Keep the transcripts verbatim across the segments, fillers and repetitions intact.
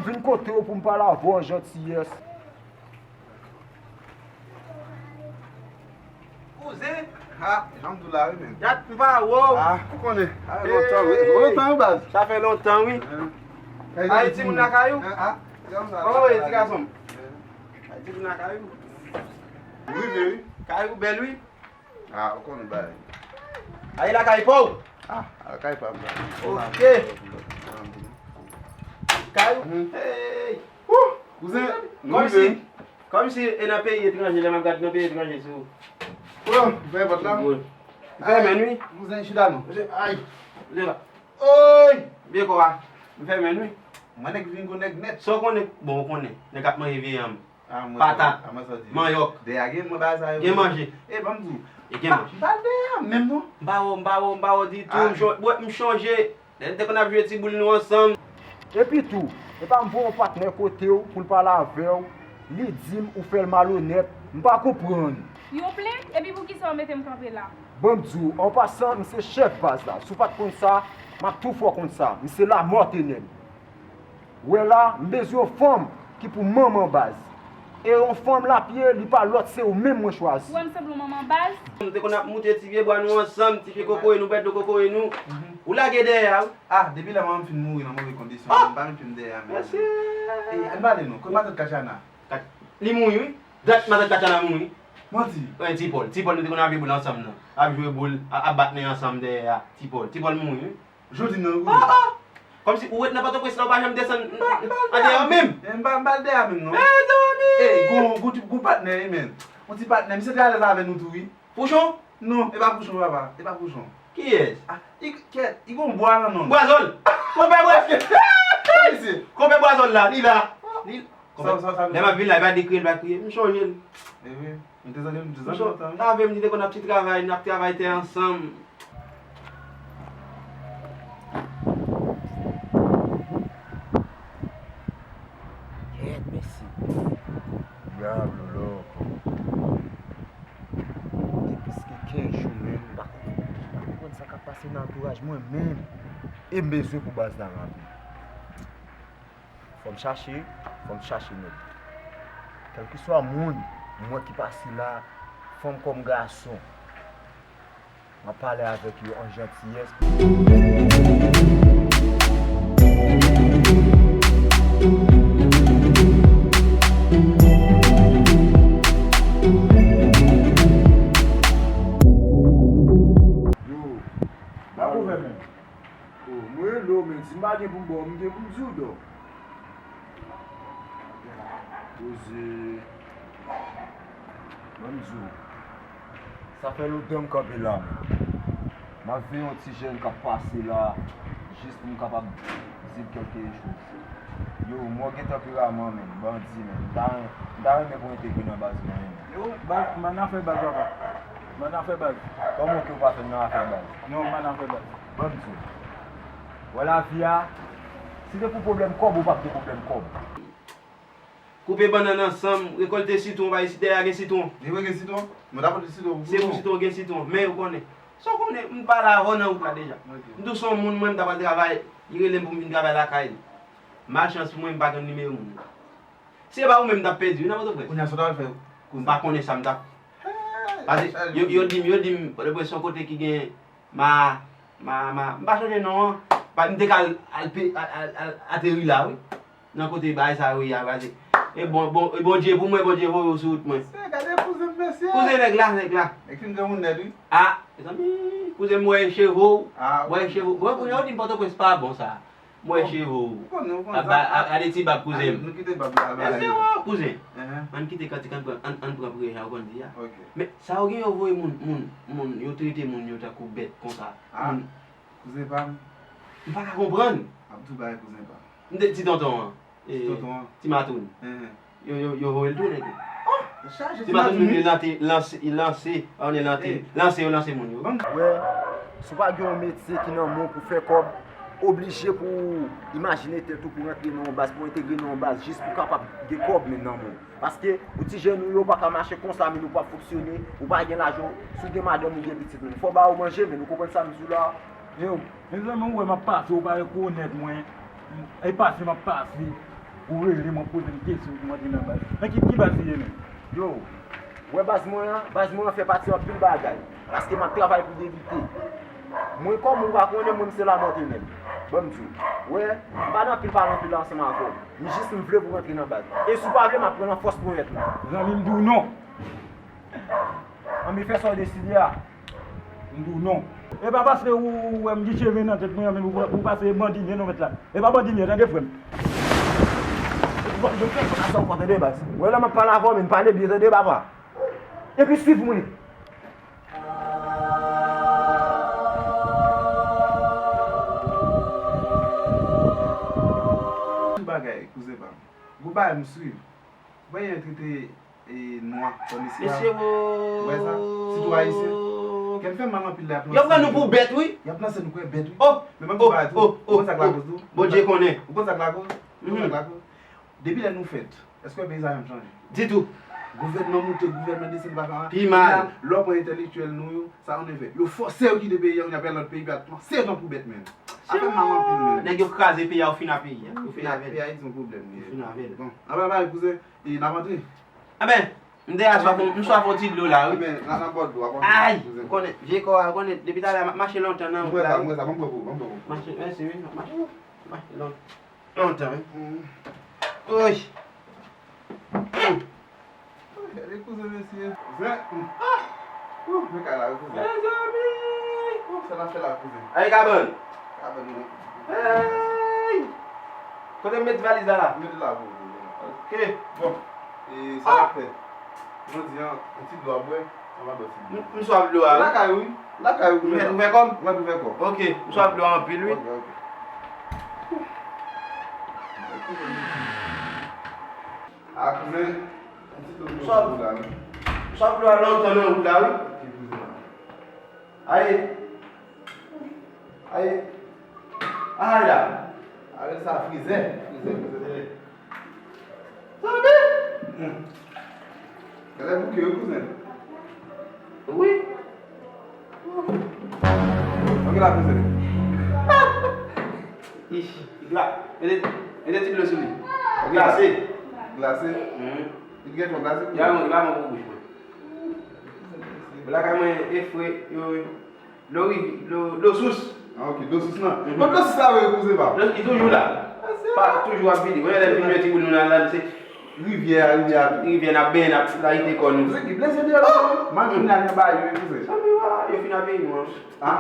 Vin kote w pou m pale avè w an jantiyès. Kouzen, Ha, jan m di w la wi menm. Dat m pa wè w. Ah, ou konnen. Sa fè lontan wi. Lontan wi baz. Sa fè lontan wi. Ay timoun lakay ou? Kòman w ye ti gason m? Ay timoun lakay ou? M rive wi. Kay ou bèl wi. Ah, ou konnen bagay. Ay lakay pa w? Ah, lakay pa m la. Ok. Kay ou? Hey. Kouzen, nou rive. Kòmsi e nan peyi etranje, lè m ap gad nan peyi etranje sou. Bro, fè pòt la. Fèmen wi. Kouzen chita non. Ay. Oy! Byen kò a. M fèmen wi. Mwen nèg vin gwo nèg nèt. Sa w konnen, bon ou konnen. Nèg ap manje vye yanm. Patat. Manyòk. Gen manje. E ban m di w. E gen manje. M pa wè w, m pa wè w, m pa wè w ditou. M chonje. Lè n te konn ap jwe ti boul nou ansanm. Epi tou, e pa m voye yon patnè kote w pou l pale avè w, li di m ou fè l malonèt, m pa konprann. Yon plent? Epi poukisa w mete m kanpe la? Ban m di w, an pasan, m se chèf baz la. Si w pa t konn sa, m ap tou fè w konn sa. M se lamò tenèb. Wè la, m bezwen yon fanm ki pou manman baz. E yon fanm lapye, li pa lòt, se ou menm mwen chwazi. Ou wè m sanble yon manman baz? Nou te konn ap moute ti pye bwa nou ansanm, ti pye kokoye nou, bwè dlo kokoye nou. Ou lage dèyè a wi. Ah, depi lè manman m fin mouri nan move kondisyon, m pa menm pye m dèyè a menm. Mèsi. Ann pale non, kot matant Katjana? Li mouri wi. Dat matant Katjana mouri. Manti. Wi, Ti Pòl. Ti Pòl nou te konn ap jwe boul ansanm nan. Ap jwe boul, ap bat nen ansanm dèyè a. Ti Pòl. Ti Pòl mouri wi. Jodi nan wi. Ah ah. Kòmsi ou ret nan Pòtoprens la ou pa janm desann andeyò menm. M pa m pa al dèyè menm non. Mezanmi. Ey, gon gon ti gon patnè wi men. Yon ti patnè, misye te alèz avè nou tou wi. Pouchon? Non, e pa Pouchon papa, e pa Pouchon. Kiyès? Ah, i kèt, i gon bwa nan non. Bwazòl. Konpè Bwazòl. Misye. Konpè Bwazòl la, li la. Li Sa, sa, sa, lè m ap vin la, li pa dekriye, li pa kriye. M chonje l. E wi. M te tande, m te tande lontan wi. Sa vle m di te konn ap ti travay, n ap travay tè ansanm. Kèt, mesye. Diablo loco. Gen plis ke kenz jou menm, m pa konprann, m pa konprann sa k ap pase nan antouraj mwen menm. E m bezwen pou baz la rantre. Fò m chache, fò m chache nèg. Kèlkeswa moun m wè ki pase la, fanm kòm gason, m ap pale avèk yo an jantiyès. Yo, ba ouvè menm. Oh, mwen rele w, men si m pa gen pou m ba w, m gen pou m di w dò. Poze. Ban m di w. Sa fè lontan m kanpe la, men. M ap veye yon ti jèn k ap pase la, jis pou m kapab di l kèlke choz. Yo, mwen gen tanperaman, men, bandi, men. M ta, m ta renmen pou entegre nan baz mwen, men. Yo, baz, m pa nan afè baz, papa. M pa nan afè baz. Kòman ke w pa fè nan afè baz? Non, m pa nan afè baz. Ban m di w. Wè lavi a, si te pou pwoblèm kòb, ou p ap gen pwoblèm kòb. Koupe bannann ansanm, rekòlte sitwon, pa isit dèyè a gen sitwon. Li vre gen sitwon? Mwen ta pote sitwon pou sitwon. Se pou sitwon gen sitwon, men ou konnen. Sa w konnen, m pale avè w nan wout la deja. M tou se yon moun, mwen, m ta pral travay, li rele m pou m vin travay lakay li. Malchans pou mwen, m pa jwenn nimewo moun nan. Si se pa ou menm, m t ap pèdi wi nan Pòtoprens. Kounye a sa w ta pral fè? M pa konnen sa m t ap. Paske yo, yo di m, yo di m, Pòtoprens se yon kote ki gen ma, ma, ma, m pa sonje non an. Pa, m te ka al, al, al, al, al ateri la wi. Nan kote bagay sa yo ye a, paske e bon, bon, e Bondye pou mwen, Bondye voye w sou wout mwen. Mesye, gade kouzen m, mesye. Kouzen nèg la, nèg la. Nèg fin granmoun nèt wi. Ah, mezanmi, kouzen m wè e cheve w. Ah, wè e cheve w. Bon, kounye a w di m Pòtoprens pa bon sa. M wè cheve w. Ou konnen, ou konnen sa. Gade ti bab kouzen m. Nou kite bab la. Mesye o, kouzen. Ann kite kantik, ann pran, ann, ann pran preyan, ou konn di a. Men sa yo gen yo voye moun, moun, moun, yo trete moun yo tankou bèt konsa. Ah, kouzen pa m. M pa ka konprann. M ap tou bay kouzen pa m. M te ti tonton an. Ti tonton an. Ti matoun. Yo, yo, yo voye l tounen tou. Ti matoun menm li lante, lanse, lanse, an e lante, lanse yo lanse moun yo. Wè, si w pa gen yon metye ki nan men w pou fè kòb, oblije pou w imajine tèt ou pou rantre nan yon baz, pou entegre nan yon baz, jis pou w kapab gen kòb men nan men w. Paske ou ti jèn ou yo pa ka mache konsa, men nou p ap fonksyone, ou pa gen lajan, si w gen madanm ou gen pitit, men fò w ba yo manje, men nou konprann sa m di w la. Yo, mezanmi, ou wè m ap pase, ou pa rekonèt mwen. E pase m ap pase. Ou rele m, w ap poze m kesyon pou m antre nan baz. Nan ki, ki baz li ye menm? Yo, ou wè baz mwen an, baz mwen an fè pati anpil bagay. Paske m ap travay pou Devite. Mwen, kòm ou pa konnen, mwen, m se Lamòt menm. Ban m di w. Ou wè, m pa nan anpil pale anpil ansanm avè w. M jis m vle pou w rantre nan baz. E si w pa vle, m ap pran nan fòs ponyèt la. Zanmi m di w non. Anben fè sa w deside a. M di w non. E pa paske ou wè m gen cheve nan tèt mwen an menm ou, ou pase bandi m ye non mèt la. E pa bandi m ye tande frè m. Ou pa, ou pa fè sa w fè tande baz. Ou wè lè m ap pale avè w men pale byen tande papa. Epi swiv mwen. Tout bagay kouzen pa m. Gwo bagay m swiv. Ou pa gen trete e nwa, kòm mesye a. Mesye wo. Ou wè sa? Sitou ayisyen. Kè m fè m mal anpil lè y ap lanse. Yo pran nou pou bèt, wi. Y ap lanse nou kwè bèt, wi. Oh, men ban m di bagay tou. Ou konn sa k lakoz tou? Bondye konnen. Ou konn sa k lakoz? Ou konn sa k lakoz? Depi lè nou fèt, èske w wè peyi sa janm chanje? Ditou. Gouvènman moute, gouvènman desann, pa fè anyen. Pi mal. Lè w pran entèlektyèl nou yo, sa yo fè. Yo fòse yo kite peyi a, y ap al lòt peyi, y ap lanse yo tankou bèt, men. Afè m mal anpil, men. Nèg yo kraze peyi a, yo fin a peyi a. Yo fin avè l. Peyi a, se yon pwoblèm li ye. Yo fin avè l. Bon, anba bagay, kouzen, e n ap antre. Anben, m te a swaf, m swaf yon ti dlo la, wi. Anben, n a, n a ba w dlo a, kouzen. Ay, ou konnen, vye kò a, ou konnen, depi talè a, m ap mache lontan nan wout la, wi. M wè sa, m wè sa, ban m pran pou ou, ban m pran pou ou. Mache, mèsi, wi, m ap mache, mache lontan. Lontan, wi. Oy. Gade kouzen mesye. Kouzen. Ah! Ouh, men kay la wi kouzen. Mezanmi! Ouh, sa n ap fè la kouzen? Ay kabann. Kabann wi. Hey! Kote m met valiz la la? Met la pou ou. Ok. Bon. E sa n ap fè? Jodi a, yon ti dlo a bwè. M swaf dlo a wi. Lakay wi. Lakay wi. Ou mèt ouvè kò m? Ou mèt ouvè kò. Ok, m swaf dlo a anpil wi. Ok, ok. A kouzen, yon ti dlo pou ou la wi. M swaf dlo a lontan nan wout la wi. Ok kouzen. Aye. Aye. Aye la. Aye sa frizè. Frizè, frizè. Sanble. Hmm. Gade bouke yo kouzen. Wi. Ok la kouzen. Ish, gla. Mete, mete ti dlo sou li. Glase. Glase? Hmm. Li gen twò glase? Ya, mwen, la mwen pou bouch mwen. Lakay mwen e fre, yo, dlo rivyè, dlo, dlo sous. Ah, ok, dlo sous lan. Mhm. Bon, dlo sous la, wi, kouzen pa. Li toujou la. Pa toujou ap vide. Mwen, lè vin jwe ti boul nou nan, nan, se rivyè a, rivyè a tou. Rivyè n ap benyen, n ap layite kò nou. Kouzen ki blese deyò la, wi. Malgre n al nan ba yo, wi, kouzen. Sa m di, wa, yo fin ap benyen nou an. Ah.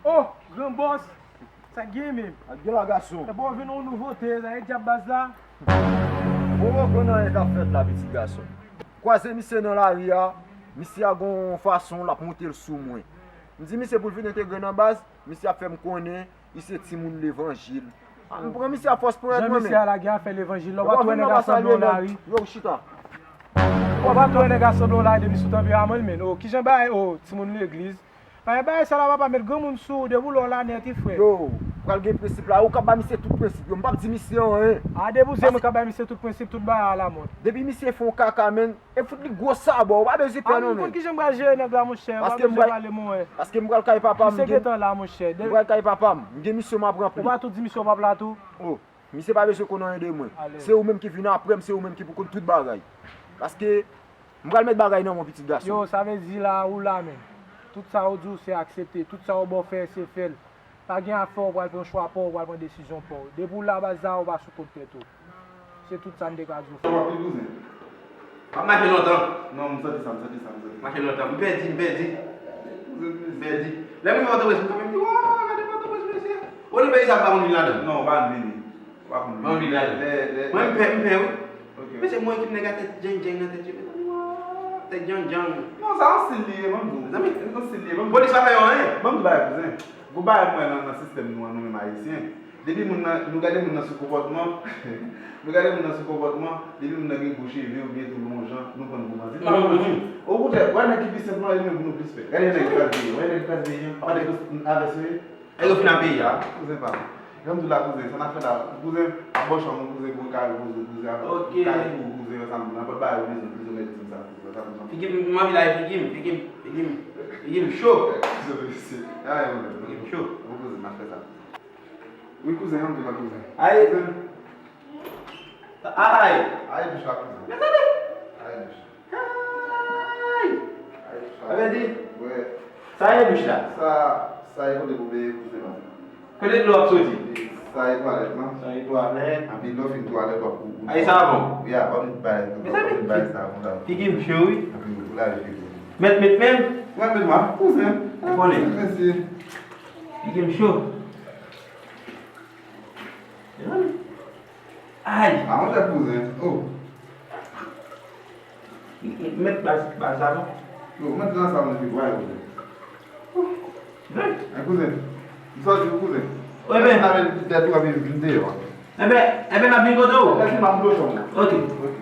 Oh, gran bòs! Sa k gen menm? Sa k gen la gason? Epa w vin yon nouvote, sa e djab baz la? Bon, mwen konn anyen k ap fèt la pitit gason. Kwaze misye nan lari a, misye a gon fason l ap monte l sou mwen. M di misye pou l vin entegre nan baz, misye ap fè m konnen li se timoun levanjil. A, m pran misye a fòs ponyèt mwen men. Jan misye a lage afè levanjil la, w pa tou wè nèg a sanble yon lari. Yo, chita. W pa tou wè nèg a sanble yon lari depi sou tanperaman l men. O, kijan bagay, o, timoun legliz. Ay, bagay sa la papa met granmoun sou ou, depi w la w la nèt wi frè. Yo, pral gen prensip la, ou k ap bay misye tout prensip yo, m p ap di misye anyen. A, depi w se mwen k ap bay misye tout prensip, tout bagay alamòd. Depi misye fè yon kaka, menn, e fout li gwo sabò, ou pa bezwen pè non, menn. A, m konn kijan m pral jere nèg la, monchè, ou pa bezwen pale mwen. Paske m pral kay papa m, misye gentan la, monchè. M pral kay papa m, m gen misyon m ap ranpli. Ou pa tou di misye w p ap la tou? O. Misye pa bezwen konn anyen de mwen. Se ou menm ki vin apre m, se ou menm ki pou konn tout bagay. Paske, m pral met bagay nan men w, pitit gason. Yo, sa vle di la, ou la menm. Tout sa yo di w, se aksepte. Tout sa yo ba w fè, se fè l. Pa gen afè w pral pran chwa pa w, w pral pran desizyon pa w. Depi w la baz la, ou pa sou kont tèt ou. Se tout sa m te ka di w. Sa w ap li kouzen? M ap mache lontan. Non, m santi sa, m santi sa, m santi sa. Mache lontan. M pèdi, m pèdi. M pèdi. Lè m rive Pòtoprens, m kanpe, m di, wa, gade Pòtoprens, mesye. Ou di peyi sa m pa konn vin ladan? Non, ou pa konn vini. Ou pa konn vini. Mwen vin ladan. Lè, lè, mwen, m pè, m pè, wi. Ok. Mesye, mwen ki m nèg a tèt djang djang nan tèt yo, mezanmi, wa, tèt djang djang. Non, sa yon stil li ye, ban m di w. Mezanmi. Yon stil li ye, ban m di w. Polis pa fè yo anyen. Ban m di w bagay, kouzen. Gwo bagay mwen nan, nan sistèm nou an, nou menm Ayisyen. Depi moun nan, nou gade moun nan sou konpòtman, nou gade moun nan sou konpòtman, depi moun nan gen gwo cheve oubyen tou lonjan, nou pran l pou bandi. M pa konn manti. Okontrè, wè nèg ki pi senp lan, li menm pou nou plis pè. Gade nèg ki pral peye, wè nèg ki pral peye, pa nèg yo avèse. Nèg yo fin ap peye a. Kouzen pa. Jan m di w la, kouzen, sa n ap fè la, kouzen, ap bò chanm ou, kouzen, pou kay ou, kouzen, kouzen, ap kay ou, kouzen, sa m nan pòt bagay ou bezwen, kouzen, mèt di m sa, kouzen, sa m nan. Figi m, m anvi la, figi m, figi m, figi m, figi m cho. Kouzen, mesye. Ay, mwen, figi m cho. Bon, kouzen, m ap fè sa. Wi, kouzen, ann di la, kouzen. Ay. Kouzen. Ay. Ay, douch la, kouzen. Mezanmi. Ay, douch. Ay. Ay, douch la. Sa vle di, wi. Sa e douch la? Sa, sa e kote pou beye, kouzen, la. Kote dlo ap soti? Sa e twalèt, non? Sa e twalèt. Anpi lè w fin twalèt, w ap ou, ou. Ay, savon. Ya, w ap met bay, w ap met bay savon la. Figi m cho, wi. Anpi ou lave figi w. Mèt, mèt, mèt. Mwen, mèt, mwen, kouzen. Ou konnen. Mesye. Figi m cho. Ay! A, mwen te kouzen. Oh. Mèt baz, baz la, non? Yo, mèt nan sa, mwen te vwaye, kouzen. Ay, kouzen. M sòti, kouzen. Wi, men. Avè tèt ou, avè vin deyò. Enben, enben, n ap vin kote w. Lèse m ap dlo chanm. Ok. Ok.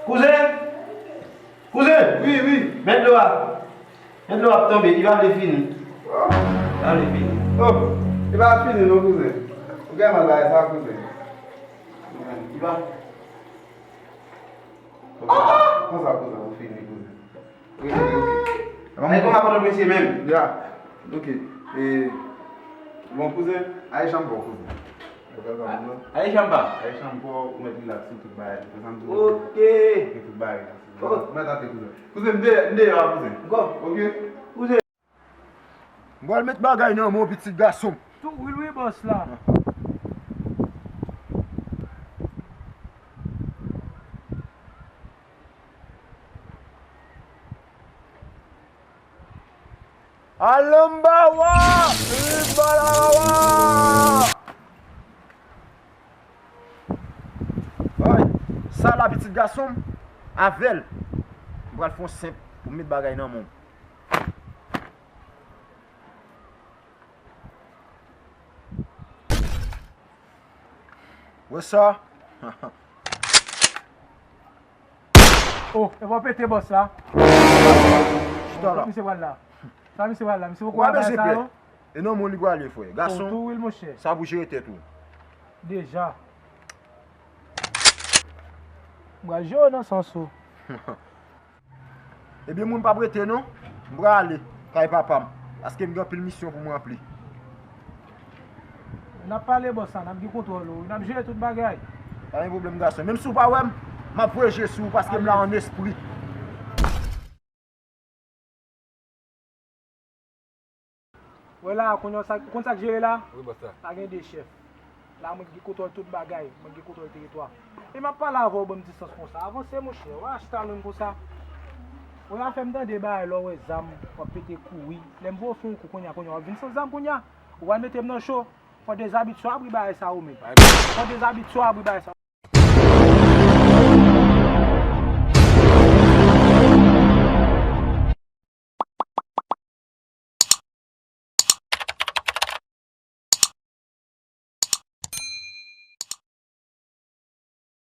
Kouzen! Kouzen! Wi, wi. Men dlo a. Men dlo a ap tonbe. Li pa vle fini. Li pa vle fini. Oh, li pa fini non, kouzen. Ou gen mal bagay sa, kouzen. Li pa. Konsa, konsa, kouzen, ou fini, kouzen. Wi, wi, wi. Ay, kòman pòt mesye menm? Ya. Ok. E, bon, kouzen, ay chanm pa w, kouzen. Ay chanm pa? Ay chanm pa w, ou mèt rilaks sou tout bagay. Ou konprann sa m di w? Ok. Ok, tout bagay rilaks. Oh. Mwen tante, kouzen. Kouzen, m de-, m deyò a, kouzen. Go. Ok? Kouzen. M pral met bagay nan men w, pitit gason m. Tou wi, wi, bòs la. Alanbawa! Libalawa! Ay, sa la, pitit gason m, avè l. M pral fè yon senp pou m met bagay nan men w. Wè sa? Oh, e pa w pete bòs la. Chita la. Misye pral la. Sa misye pral la. Misye poko al bagay sa non. E nan men w li prale, frè. Gason, tou wi, monchè. Sa pou jere tèt ou. Deja. M pral jere w nan sans ou. Ebyen, moun p ap rete non. M prale kay papa m, paske m gen anpil misyon pou m ranpli. N ap pale bòs la, n ap gen kontwòl ou wi, n ap jere tout bagay. Pa gen pwoblèm, gason. Menm si w pa wè m, m ap voye je sou ou, paske m la an espri. Wè la, kounye a, sa, ou konn sa k jere la? Wi, bòs la. La gen de chèf. La, mwen ki gen kontwòl tout bagay. Mwen ki gen kontwòl teritwa. E m ap pale avè w, ban m distans konsa. Avanse, monchè. Wè, achtalon konsa. Wè, afè m tande bagay, lè w wè zam, w ap pete kouri. Lè m voye w fè yon kou kounye a, kounye a, w ap vin san zam kounye a. Ou pral mete m nan cho. Fò dezabitye w abri bagay sa ou menm. Fò dezabitye w abri bagay sa.